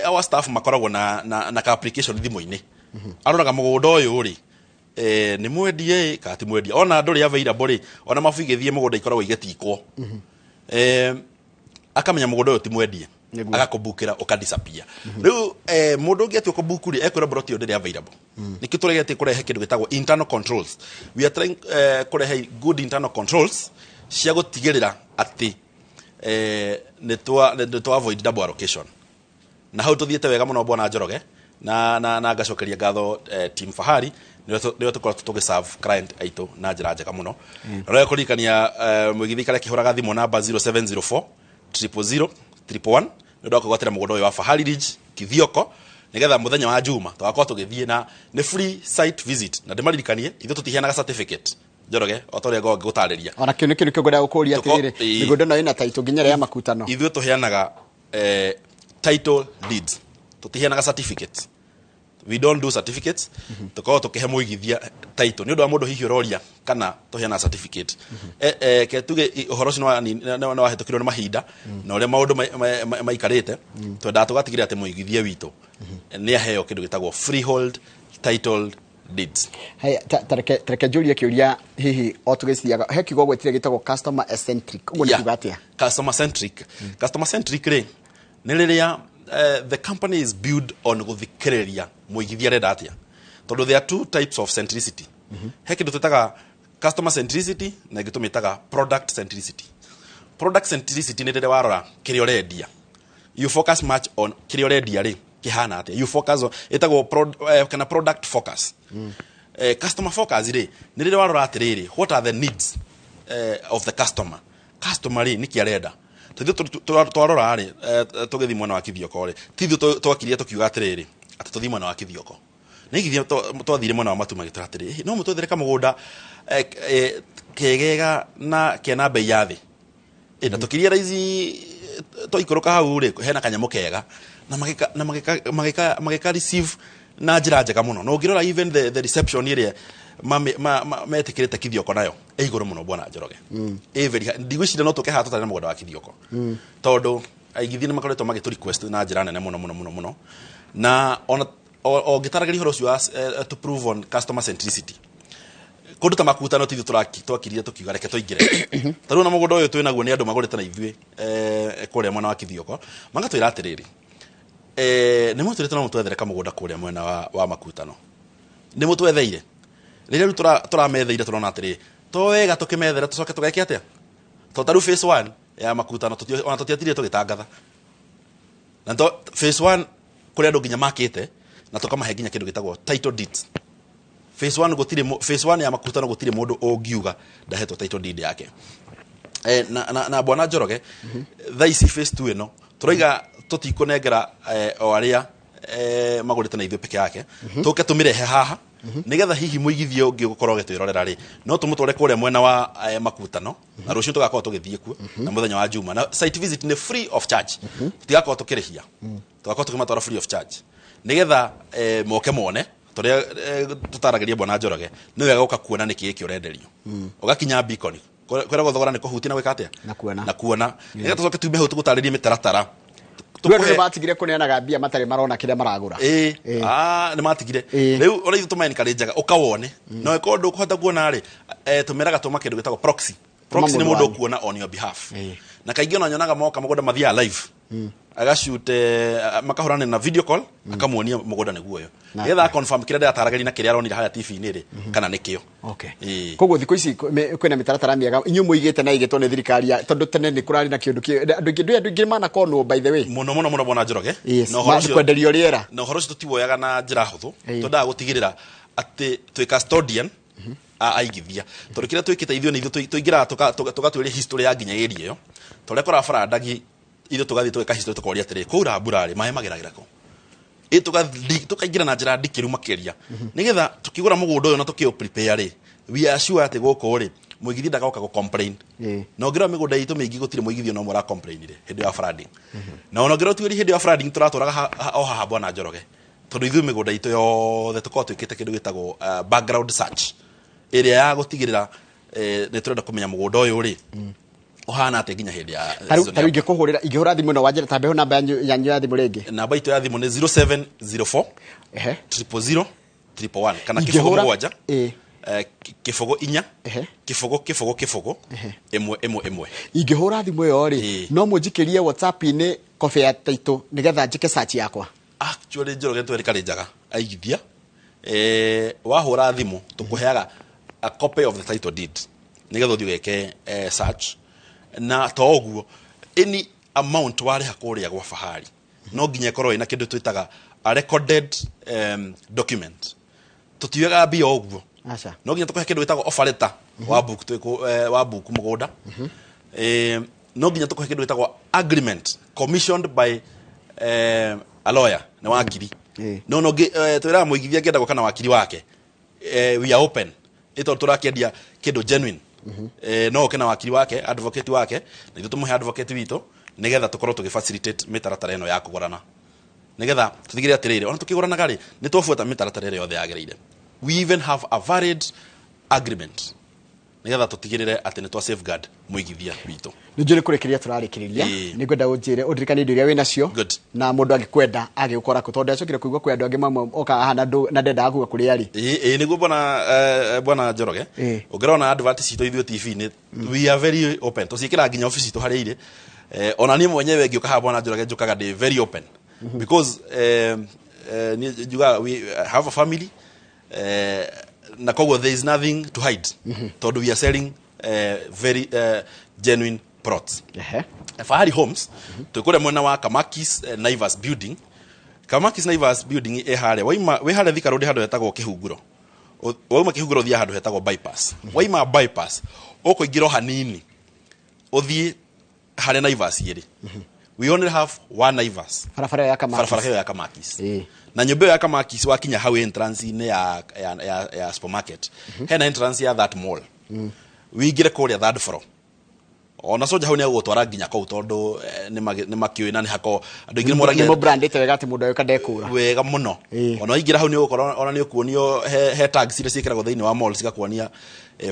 our staff makoragwo na ka application thimũ-inĩ, aroraga mũgũnda ũyũ rĩ, nĩ mwendie ĩ kana ti mwendie, ona ndũrĩ available rĩ, ona mabu igĩthiĩ mũgũnda ikoragwo igĩtikwo, akamenya mũgũnda ũyũ ti mwendie. Agakũbukĩra ũkadisappear. Rĩu mũndũ ũngĩ atua kũbuku rĩ, ekwĩra broti ĩyo ndĩrĩ available. Nĩkĩo tũregetie kũrehe kĩndũ gĩtagwo internal controls. We are trying kũrehe good internal controls cia gũtigĩrĩra atĩ nĩ twa avoid double allocation, na hau tũthiĩte wega mũno, bwana Njoroge, na ngacokeria ngatho team Fahari nĩo tũkoretwo tũgĩserve client aitũ na njĩra njega mũno. Na rĩrĩa kũririkania mũigithia karĩa kĩhũraga thimũ namba 0704 000 111 nĩ ũndũ wa kwĩgwatĩra mũgũnda ũyũ wa Fahari Ridge Kithioko, nĩgetha mũthenya wa Juma tũgakorwo tũgĩthiĩ na nĩ free site visit. Na ndĩmaririkanie, ithuĩ tũtiheanaga certificate, Njoroge, o ta ũrĩa ngoragwo ngĩgũtarĩria. Ona kĩu nĩkĩo nĩkĩo ngwendaga gũkũria atĩrĩrĩ, mĩgũnda ĩno ĩna title nginya ĩrĩa ya makutano? Ithuĩ tũheanaga title deeds, tũtiheanaga certificates. We don't do certificates. Tũkoragwo tũkĩhe mũigithia title. Nĩ ũndũ wa mũndũ hihi ũroria kana tũheanaga certificate, ke tuge ũhoro ũcio nĩ wahĩtũkirwo nĩ mahinda na ũrĩa maũndũ maikarĩte. Twendaga tũgatigĩrĩra atĩ mũigithia witũ nĩ aheo kĩndũ gĩtagwo freehold title deeds. Haya, ta reke njũrie kĩũria hihi o tũgĩcithiaga, he kiugo gwĩtire gĩtagwo customer centric, ũguo nĩ kuga atĩa? Customer centric, customer centric rĩ, nĩ rĩrĩa the company is built on gũthikĩrĩria mũigithia arenda atĩa, tondũ there are two types of centricity. He kĩndũ twĩtaga customer centricity na ĩngĩ tũmĩtaga product centricity. Product centricity nĩ rĩrĩa warora kĩrĩa ũrendia, you focus much on kĩrĩa ũrendia rĩ kĩhana atĩa, you focus on ĩtagwo kana product focus. Customer focus rĩ, nĩ rĩrĩa warora atĩrĩrĩ, what are the needs of the customer? Customer rĩ, nĩkĩ arenda? Tũthiĩ twarora rĩ, tũgĩthiĩ mwena wa Kithioko rĩ, ti ithuĩ twakirie tũkiuga atĩrĩrĩ atĩ tũthiĩ mwena wa Kithioko, nĩ igithia twathire mwena wa Matu magĩtũra atĩrĩ, "Ĩ, no mũtwethere kamũgũnda kegega na kena bei ya thĩ." Na tũkĩria raizi twaikũrũka hau rĩ, hena kanyamũ kega na magĩka na magĩka magĩka magĩka receive na njĩra njega mũno. Na ũngĩrora even the reception ĩrĩa metĩkĩrĩte Kithioko nayo ĩ igũrũ mũno, bwana Njoroge, ĩ very high. Ndigwĩciria no tũke haha tũtarĩ na mũgũnda wa Kithioko, tondũ aigithia nĩ makoretwo magĩtũ request na njĩra nene mũno mũno mũno mũno. Na ona o ngĩtaragĩria ũhoro ũcio wa to prove on customer centricity, kũndũ ta makutano ti ithuĩ twakirie tũkiuga reke tũingĩre. Ta rĩu na mũgũnda ũyũ twĩ naguo nĩ andũ magũrĩte na ithuĩ kũrĩa mwena wa Kithioko, magatwĩra atĩrĩrĩ, nĩ mwatwĩrĩte no mũtwethere kamũgũnda kũrĩa mwena wa makutano, nĩ mũtwetheire. Rĩrĩa rĩu tũrametheire, tũrona atĩrĩrĩ, to wega tũkĩmethera tũcoke tũgeke atĩa? To ta rĩu phase one ya makutano ona tũtiatirire tũgĩtangatha na to phase one kũrĩ andũ nginya makĩte na tũkamahe nginya kĩndũ gĩtagwo title deeds. Phase one gũtirĩ phase one ya makutano gũtirĩ mũndũ ũngiuga ndahetwo title deed yake. Na bwana Njoroge, thaa ici phase two ĩno tũraiga tũtikũnengera o arĩa magũrĩte na ithuĩ peke yake, tũke tũmĩrehe haha nigetha hihi mũigithia ũngĩ ũgũkorwo ũgĩtwĩrorera rĩ, no tũmũtware kũrĩa mwena wa makutano. Na rũciũ tũgakorwo tũgĩthiĩ kuo na mũthenya wa Juma, na site visit nĩ free of charge, tũtigakorwo tũkĩrĩhia, tũgakorwo tũkĩmatwara free of charge nigetha moke mone tũrĩa tũtaragĩria. Bwana Njoroge, nĩ wega gũka kuona nĩkĩ gĩkĩ ũrenderio, ũgakinya beacon kwĩragwo thogora nĩ kũhutia na gwĩka atĩa? Na kuona. Na kuona, nĩgetha tũcoke tume hau tũgũtarĩrie mĩtaratara. Rĩu andũ nĩ matigire kũneanaga mbia matarĩ marona kĩrĩa maragũra. Ĩĩ. Nĩ matigire. Rĩu ũrĩa ithuĩ tũma-encourage-aga ũkawone, na ũngĩkorwo ndũkũhota kuona rĩ, tũmeraga tũma kĩndũ gĩtagwo proxy. Proxy nĩ mũndũ mũndũ wanyu. ũkuona on your behalf. Na kaingĩ ona nyonaga moka mũgũnda mathiaga live, agacute makahũrana na video call, akamuonia mũgũnda nĩguo ũyũ, nĩgetha confirm kĩrĩa ndĩrataragĩria na kĩrĩa aronire harĩa TV-inĩ rĩ, kana nĩkĩo. Koguo thikũ ici kwĩna mĩtaratara mĩega inyuĩ mũigĩte na igĩtwo nĩ thirikari tondũ tene nĩ kũrarĩ na kĩũndũ andũ aingĩ, andũ aingĩ manakonwo, by the way. Mũno mũno mũno, bwana Njoroge. Yes. Na ũhoro ũcio kwenderio rĩera. Na ũhoro ũcio tũtiwoyaga na njĩra hũthũ. Twendaga gũtigĩrĩra atĩ twĩ custodian a aigithia tondu kiria twikite ithuĩ nĩ ithuĩ tũingĩraga tũgatuĩria history ya nginya area ĩyo tondũ ũrĩa kũrabarandagi ithuĩ tũgathiĩ tũgeka history tũkoria atĩrĩ kwaura mbura rĩ maĩ mageragĩra kũ ĩ tũkaingĩra na njĩra ndikĩru makĩria nĩgetha tũkĩgũra mũgũnda ũyũ na tũkĩũ prepare rĩ we are sure atĩ gũkũ rĩ mũigithia ndagoka gũ complain. Na ũngĩrora mĩgũnda itũ mĩingĩ gũtirĩ mũigithia ona ũmwe ũra complainire hĩndĩ ya flooding. Na ona ũngĩrora tuĩrie hĩndĩ ya flooding tũratũraga o haha bwana Njoroge tondũ ithuĩ mĩgũnda itũ yothe tũkoragwo twĩkĩte kĩndũ gĩtagwo background search ĩrĩa ya gũtigĩrĩra nĩ tũrenda kũmenya mũgũnda ũyũ rĩ ũhana atĩa nginya hĩndĩ ya Tarĩu ingĩkũhũrĩra ingĩhũra thimũ ĩno wanjĩra tambe ho namba yanyu ya thimũ rĩngĩ. Namba itũ ya thimũ nĩ 0704 000 111 kana kĩbũgũ mũgwanja kĩbũgũ inya kĩbũgũ kĩbũgũ kĩbũgũ ĩmwe ĩmwe ĩmwe. Ingĩhũra thimũ ĩyo rĩ no mũnjikĩrie WhatsApp-inĩ kobi ya title nĩgetha njĩke search yakwa. Actually Njoroge twĩrĩ njaga aigithia wahũra thimũ tũkũheaga a copy of the title deed nĩgetha ũthiĩ ũgeke search na to ũguo any amount warĩha kũrĩa gwa Fahari no nginya ĩkorwo ĩna kĩndũ twĩtaga a recorded document. Tũtiugaga mbia ũguo no nginya tũkũhe kĩndũ gĩtagwo offer letter wa book wa book mũgũnda. No nginya tũkũhe kĩndũ gĩtagwo agreement commissioned by a lawyer nĩ wakiri. No no twĩraga mũigithia angĩenda gũka na wakiri wake we are open ĩ tondũ tũrakĩendia kĩndũ genuine. No oke na wakiri wake advocate wake na ithuĩ tũmũhe advocate witũ nĩgetha tũkorwo tũgĩ facilitate mĩtaratara ĩno ya kũgũrana nĩgetha tũtigĩrĩre atĩrĩrĩ ona tũkĩgũranaga rĩ nĩ twabuata mĩtaratara ĩrĩa yothe yagĩrĩire. We even have a valid agreement nĩgetha tũtigĩrĩre atĩ nĩ twa safeguard mũigithia witũ. Nĩ njũĩ nĩ kũrĩkĩrĩria tũrarĩkĩrĩria nĩ ngwenda ũnjĩre ũndirikanie indo iria wĩnacio na mũndũ angĩkwenda agĩgũkora kũ tondũ ndacokire kũigua kwĩ andũ angĩ mamwe okaga haha na ndendaga kuga kũrĩa arĩ. Ĩ nĩguo bwana bwana Njoroge ũngĩrona advert citũ ithuĩ TV-inĩ we are very open tũciĩkĩraga nginya office citũ harĩa irĩ. Ona niĩ mwenyewe ngĩũka haha bwana Njoroge njũkaga ndĩ very open because niĩ njugaga we have a family na koguo there is nothing to hide tondũ we are selling very genuine plots. Fahari Homes twĩ kũrĩa mwena wa Kamakis Naivas building. Kamakis Naivas building ĩ harĩa waima wĩ harĩa Thika Road handũ hetagwo Kĩhunguro. Wauma Kĩhunguro ũthiĩ handũ hetagwo bypass. Waima bypass ũkũingĩra o hanini ũthiĩ harĩa Naivas ĩrĩ. We only have one Naivas. Barabara ya Kamakis. Barabara ya Kamakis. Na nyũmba ya Kamakis wakinya hau entrance-inĩ ya supermarket. Hena entrance ya that mall. Wĩingĩre kũrĩa third floor. Ona soja hau nĩ agũgũtwara nginya kũu tondũ nĩ makĩũĩ na nĩ hako andũ aingĩ moragia nĩ brandĩte wega atĩ mũndũ agĩũka ndekũra wega mũno. Ona waingĩra hau nĩ ũgũkorwo ona nĩ ũkuonio he tags iria ciĩkĩragwo thĩinĩ wa mall cigakuonia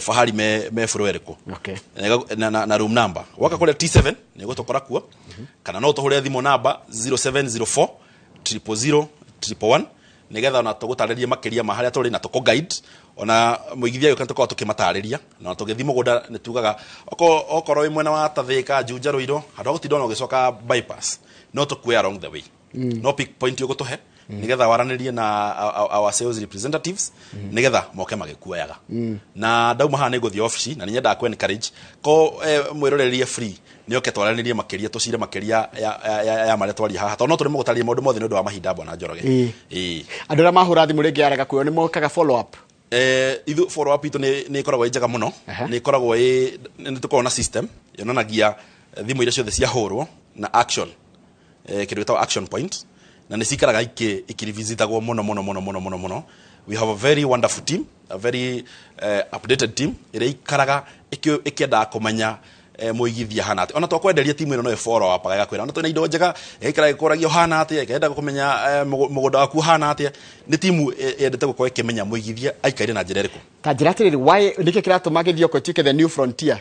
Fahari me floor ĩrĩkũ. Na room number. Waka kũrĩa T7 nĩ ũgũtũkora kuo kana no ũtũhũrĩre thimũ namba 0704 000 111 nĩgetha ona tũgũtarĩrie makĩria ma harĩa tũrĩ na tũkũ guide ona mũigithia gĩũka tũkorwo tũkĩmatarĩria na tũgĩthiĩ mũgũnda nĩ tugaga okorwo wĩ mwena wa Tathĩka Juja Ruiru handũ ha gũtinda ona ũgĩcoka bypass no tũkuoe along the way. No pick point ũgũtũhe nĩgetha waranĩrie na our sales representatives nĩgetha moke magĩkuoyaga. Na ndauma haha nĩ ngũthiĩ ofici na nĩ nyendaga kũ encourage ko mwĩrorerie free nĩ oke twaranĩrie makĩria tũcire makĩria ya marĩa twaria haha tondũ no tũrĩ mũgũtarĩria maũndũ mothe nĩ ũndũ wa mahinda bwana Njoroge. Andũ arĩa mahũra thimũ rĩngĩ yarega kuoywo nĩ mokaga follow up. Ithu follow up itũ nĩ ĩkoragwo ĩ njega mũno. Nĩ ĩkoragwo ĩ nĩ tũkoragwo na system yonanagia thimũ iria ciothe ciahũrwo na action kĩndũ gĩtagwo action point na nĩ cikaraga ikĩrevisitagwo mũno mũno mũno mũno mũno mũno. We have a very wonderful team, a very updated team ĩrĩa ikaraga ĩkĩendaga kũmenya mũigithia hana atĩa. Ona twakwenderia timu ĩno no ĩ follow up agakwĩra ona twĩna indo njega ĩgaikara ĩkũragia ũhana atĩa ĩkenda kũmenya mũgũnda waku ũhana atĩa. Nĩ timu yendete gũkorwo ĩkĩmenya mũigithia aikaire na njĩra ĩrĩkũ. Ta njĩra atĩrĩrĩ why nĩkĩ kĩratũma Gĩthioko ĩtuĩke the new frontier?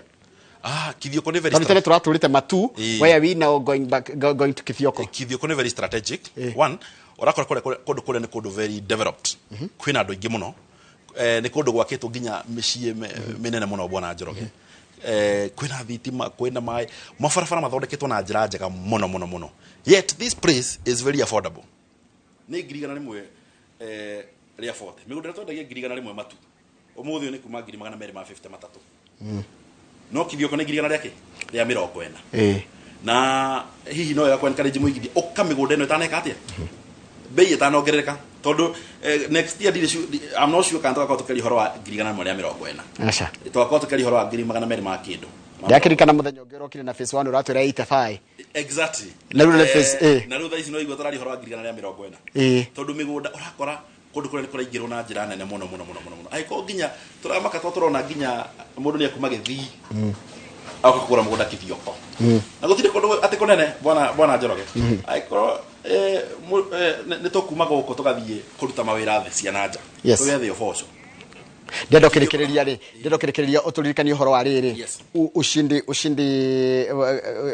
Kithioko nĩ very tondũ tene tũratũrĩte Matu. Why are we now going back going to Kithioko? Kithioko nĩ very strategic. One ũrakora kũndũ kũrĩa nĩ kũndũ very developed. Kwĩna andũ aingĩ mũno. Nĩ kũndũ gwakĩtwo nginya mĩciĩ mĩnene mũno bwana Njoroge. Kwĩna thitima kwĩna maĩ mabarabara mathondeketwo na njĩra njega mũno mũno mũno. Yet this place is very affordable. Nĩ 100,000 rĩa 40 mĩgũnda ĩrĩa twendagia 100,000 Matu ũmũthĩ nĩ kuma 253. No Kithioko nĩ 100,000 rĩa rĩa 40. Na hihi no yakwa encourage mũigithia ũka mĩgũnda ĩno ĩtaneka atĩa Bei ĩtanongerereka, tondũ next year ndirĩ I'm not sure kana tũgakorwo tũkĩaria ũhoro wa 140,000. Aca. Tũgakorwo tũkĩaria ũhoro wa 200,000 ma kĩndũ. Ndakĩririkana mũthenya ũngĩ ũrokire na phase 1 ũratwĩra 85. Exactly. Na rĩu nĩ phase A. Na rĩu thaa ici no igua tũraria ũhoro wa 140,000. Tondũ mĩgũnda ũrakora kũndũ kũrĩa nĩ kũraingĩrwo na njĩra nene mũno mũno mũno mũno mũno. Angĩkorwo nginya tũramaka to tũrona nginya mũndũ nĩ akuma Gĩthii agoka kũgũra mũgũnda Kithioko, na gũtirĩ kũndũ atĩ kũnene, bwana Njoroge. Angĩkorwo nĩ tũkuma gũkũ tũgathiĩ kũruta mawĩra thĩ cia na nja, tũgethe ũboco. Ndĩrenda ũkĩrĩkĩrĩria rĩ, ndĩrenda ũkĩrĩkĩrĩria ũtũririkanie ũhoro wa rĩrĩ. Ushindi ushindi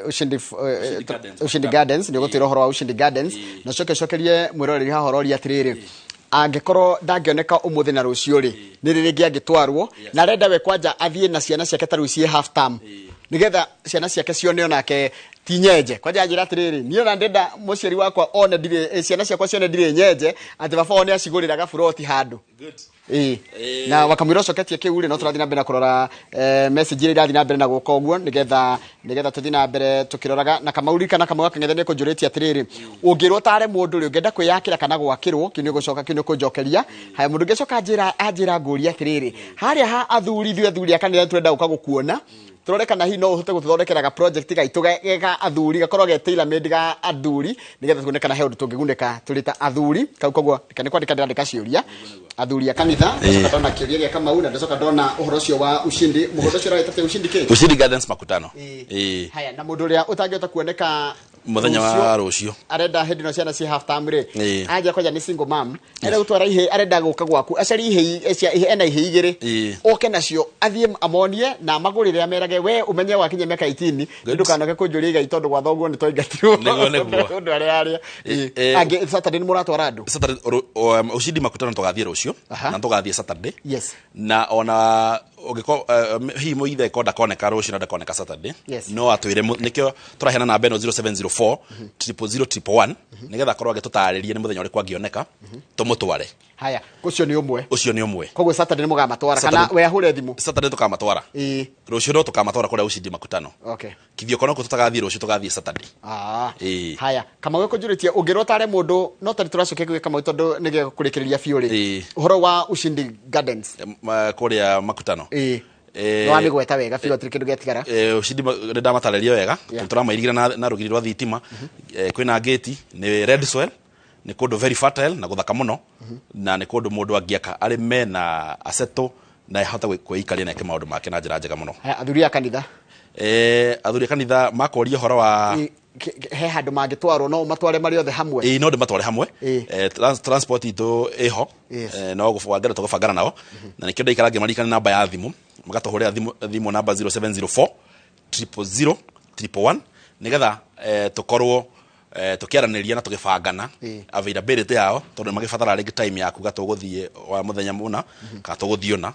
ushindi Ushindi Gardens. Ushindi Gardens, nĩ ũgũtwĩra ũhoro wa Ushindi Gardens, na ũcoke ũcokerie mwĩroreri haha ũroria atĩrĩrĩ, angĩkorwo ndangĩoneka ũmũthĩ na rũciũ rĩ, nĩ rĩ rĩngĩ angĩtwarwo? Na arenda we kwanja athiĩ na ciana ciake ta rĩu ciĩ half term, nĩgetha ciana ciake cione onake ti nyenje. Kwanja anjĩra atĩrĩrĩ, niĩ ona ndĩrenda mũciari wakwa one ndirĩ, ciana ciakwa cione ndirĩ nyenje, atĩ baba wao nĩ acigũrĩra gaburoti handũ. Good. Na wakamwĩra ũcoketie kĩu rĩ, no tũrathiĩ na mbere na kũrora message iria irathiĩ na mbere na gũka ũguo, nĩgetha tũthiĩ na mbere tũkĩroraga. Na Kamau, ririkana Kamau akang'ethe nĩ kũnjũrĩtie atĩrĩrĩ, ũngĩrwo tare mũndũ rĩ, ũngĩenda kwĩyakĩra kana gwakĩrwo? Kĩu nĩ ũgũcoka, kĩu nĩ ũkũnjokeria. Haya, mũndũ ũngĩ acoka anjĩra ngũria atĩrĩrĩ, harĩa ha athuri, ithuĩ athuri a kanitha tũrenda gũka gũkuona, tũrore kana hihi no ũhote gũtũthondekera ga project gaitũ ga athuri, gakorwo ge tailor made ga athuri, nĩgetha tuone kana he ũndũ tũngĩgunĩka tũrĩ ta athuri kau. Koguo nĩ kwandĩka ndĩrandĩka ciũria athuri a kanitha. Ndacoka ndona kĩũria gĩa Kamau, na ndacoka ndona ũhoro ũcio wa Ushindi, mũgũnda ũcio ũrawĩta atĩa? Ushindi kĩ? Ushindi Gardens, Makutano. Haya, na mũndũ ũrĩa ũtangĩhota kuoneka Mũthenya wa rũciũ, arenda hĩndĩ ĩno ciana ci half term rĩ, anja kwanja nĩ single mom, arenda gũtwara ihĩ, arenda gũka gwaku acarie ihĩ cia ihĩ, ena ihĩ igĩrĩ, oke nacio athiĩ amonie na amagũrĩre, amerage we ũmenye wakinya mĩaka 18 ndũkanoke kũnjũria igai tondũ gwa thoguo nĩ twaingatirwo. Nĩguo. Ũndũ arĩa arĩa angĩ Saturday nĩ mũratwara andũ? Saturday, Ushindi Makutano tũgathiĩ rũciũ, na tũgathiĩ Saturday. Na ona ũngĩkorwo hihi mũithe ko ndakoneka rũciũ na ndakoneka Saturday, no atwĩre, nĩkĩo tũraheana namba ĩno 0704 000 111, nĩgetha akorwo agĩtũtarĩria nĩ mũthenya ũrĩkũ angĩoneka tũmũtware. Haya, ũcio nĩ ũmwe. Ũcio nĩ ũmwe. Koguo Saturday nĩ mũgamatwara kana we ahũre thimũ? Saturday tũkamatwara. Rũciũ no tũkamatwara kũrĩa Ushindi Makutano. Kithioko no kũ tũtagathiĩ rũciũ, tũgathiĩ Saturday. Haya, Kamau kũnjũrĩtie ũngĩrwo tare mũndũ, no tarĩ tũracokia gwĩ Kamau tondũ nĩgĩo kũrĩkĩrĩria biũ rĩ, ũhoro wa Ushindi Gardens. Kũrĩa Makutano. Nĩ wamĩgweta wega biũ, hatirĩ kĩndũ gĩatigara. Ushindi nĩ ndamatarĩria wega. Tũramairigĩra na rũgiri rwa thitima. Kwĩna gate, nĩ red soil, nĩ kũndũ very fertile na gũthaka mũno, na nĩ kũndũ mũndũ angĩaka arĩme na aceto na ahote kwĩikaria na eke maũndũ make na njĩra njega mũno. Haya, athuri a kanitha. Athuri a kanitha makoria ũhoro wa He handũ mangĩtwarwo? No matware marĩ othe hamwe? Ĩĩ, no ndĩmatware hamwe. Transport itũ ĩho. No gũbangana tũgũbangana nao, na nĩkĩo ndaikara ngĩmaririkana namba ya thimũ, magatũhũrĩra thimũ namba 0704 000 111, nĩgetha tũkorwo tũkĩaranĩria na tũgĩbangana availability yao, tondũ nĩ magĩbatara rĩngĩ time ya kuga tũgũthiĩ wa mũthenya mũna kana tũgũthiĩ ũna,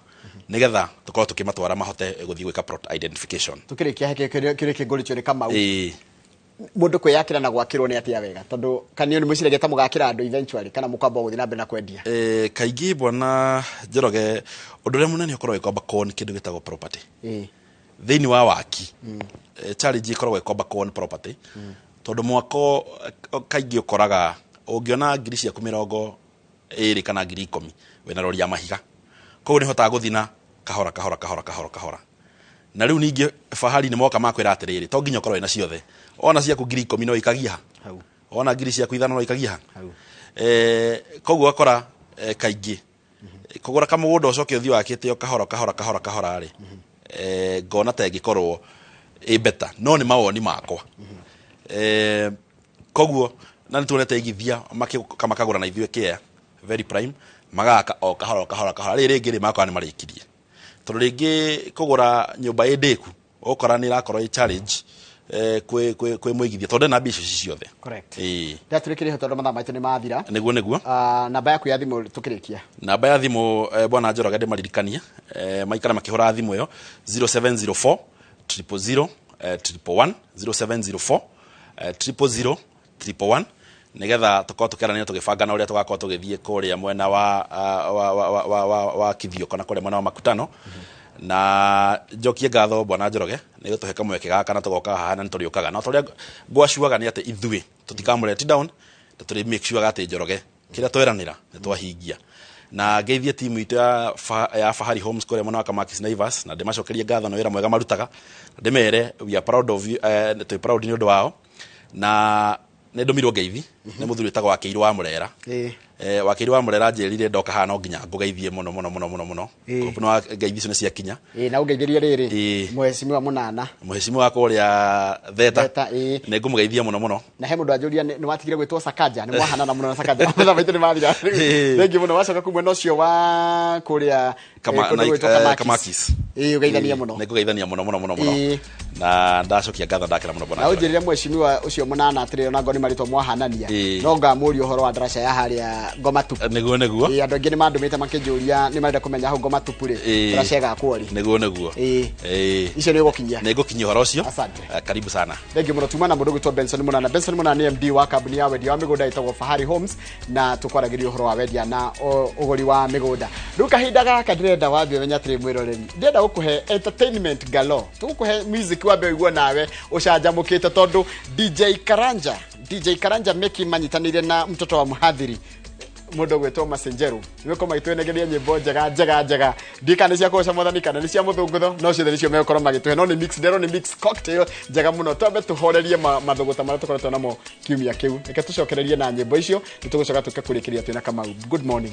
nĩgetha tũkorwo tũkĩmatwara mahote gũthiĩ gwĩka plot identification. Tukĩrĩkia, he kĩũria kĩngũrĩtio nĩ Kamau. Mũndũ kwĩyakĩra na gwakĩrwo nĩ atĩa wega? Tondũ kanio nĩ mwĩciragia ta mũgakĩra andũ eventually, kana mũkwamba gũthiĩ na mbere na kwendia? Kaingĩ, bwana Njoroge, ũndũ ũrĩa mũnene ũkoragwo ĩkwamba kuon kĩndũ gĩtagwo property thĩinĩ wa waki. Challenge ĩkoragwo ĩkwamba kuon property, tondũ mwako kaingĩ ũkoraga ũngĩona ngiri ciaku 20 kana 10,000 wĩna rori ya mahiga, koguo nĩ hotaga gũthiĩ na kahora kahora kahora kahora kahora. Na rĩu ningĩ fahari nĩ moka makwĩra atĩrĩrĩ, to nginya ũkorwo wĩna ciothe, ona ciaku 10,000 no ikagia ha. Hau. Ona ngiri ciaku 5 no ikagia ha. Hau. Koguo ũgakora kaingĩ kũgũra kamũgũnda ũcoke ũthiĩ wakĩte o kahora kahora kahora kahora rĩ, ngona ta ĩngĩkorwo ĩ better, no nĩ mawoni makwa. Koguo na nĩ tuonete igithia makĩũka makagũra na ithuĩ kĩa very prime, magaka o kahora o kahora kahora, rĩrĩ rĩngĩ rĩ magakorwo nĩ marĩkirie, tondũ rĩngĩ kũgũra nyũmba ĩ ndĩku ũgũkora nĩ ĩrakorwo ĩ challenge kwĩ mũigithia, tondũ ndena mbia icio ci ciothe. Ndatũrĩkĩrie ho tondũ mathaa maitũ nĩ mathira. Nĩguo. Namba yaku ya thimũ tũkĩrĩkia. Namba ya thimũ, bwana Njoroge, ndĩmaririkanie maikara makĩhũra thimũ ĩyo 0704 000 111, 0704 000 111, nĩgetha tũkorwo tũkĩaranĩria tũgĩbangana ũrĩa tũgakorwo tũgĩthiĩ kũrĩa mwena wa, ah, wa, wa, wa, wa, wa, wa Kithioko na kũrĩa mwena wa Makutano. Na njokie ngatho, bwana Njoroge, nĩ gũtũhe kamweke gaka na tũgoka haha, na nĩ tũrĩũkaga, no tũrĩa ngwacuaga nĩ atĩ ithuĩ tũtikamũlet down, na tũrĩ make sure atĩ Njoroge Kĩrĩa tweranĩra nĩ twahingia. Na ngeithie timu itũ ya Fahari Homes kũrĩa mwena wa Kamakis Naivas, na ndĩmacokerie ngatho na wĩra mwega marutaga. Ndĩmere we are proud of you, twĩ proud nĩ ũndũ wao. Na nĩ ndũmirwo ngeithi nĩ mũthuri wĩtagwo Wakĩirũ wa Mũrera. Wakĩirũ wa Mũrera anjĩrire ndoka haha no nginya ngũgeithie mũno mũno mũno mũno mũno. Hope nĩ ngeithi icio nĩ ciakinya. Na ũngeithĩrie rĩrĩ mheshimiwa Mũnana, mheshimiwa kũrĩa Theta, nĩ ngũmũgeithia mũno mũno. Na he mũndũ anjũria nĩ watigire gwĩtwo Sakaja, nĩ mwahanana mũno na Sakaja. Mathaa maitũ nĩ mathira. Thengiũ mũno. Wacoka kuma mwena ũcio wa kũrĩa Kamakis. Ũgeithania mũno. Nĩ ngũgeithania mũno mũno mũno mũno. Na ndacokia ngatho ndakena mũno bwana. Na ũnjĩrĩre mheshimiwa ũcio Mũnana atĩrĩrĩ, ona ngoni marĩtwa mwahanania, no ngamũria ũhoro wa ndaraca ya harĩa Ngoma Tupu. Nĩguo nĩguo. Andũ aingĩ nĩ mandũmĩte makĩnjũria nĩ marenda kũmenya hau Ngoma Tupu rĩ, ndaraca ĩgakwo rĩ. Nĩguo nĩguo. Icio nĩ ũgũkinyia. Nĩ ngũkinyia ũhoro ũcio. Asante. Karibu sana. Thengiũ mũno. Tuma na mũndũ gwĩtwo Benson Mũnana. Benson Mũnana nĩ MD wa kambuni ya wendia wa mĩgũnda ĩtagwo Fahari Homes, na tũkwaragĩria ũhoro wa wendia na ũgũri wa mĩgũnda. Rĩu kahinda gaka ndĩrenda wambe ũmenye atĩrĩ mwĩroreri, ndĩrenda gũkũhe entertainment galore, tũgũkũhe music wambe ũigue nawe ũcanjamũkĩte, tondũ DJ Karanja Meki manyitanĩire na mtoto wa mhadhiri mũndũ gwĩtwo Masenjeru, nĩgũkorwo magĩtwenegeria nyĩmbo njega njega njega. Ndika nĩ cia kũgoca mwathani kana nĩ cia mũthũngũtho, no ciothe nĩcio megũkorwo magĩtũhe, no nĩ mix, ndero nĩ mix cocktail njega mũno. Twambe tũhorerie mathũgũta marĩa tũkoretwo namo kiumia kĩu. Reke tũcokererie na nyĩmbo icio, nĩ tũgũcoka tũke kũrĩkĩria twĩna Kamau. Good morning.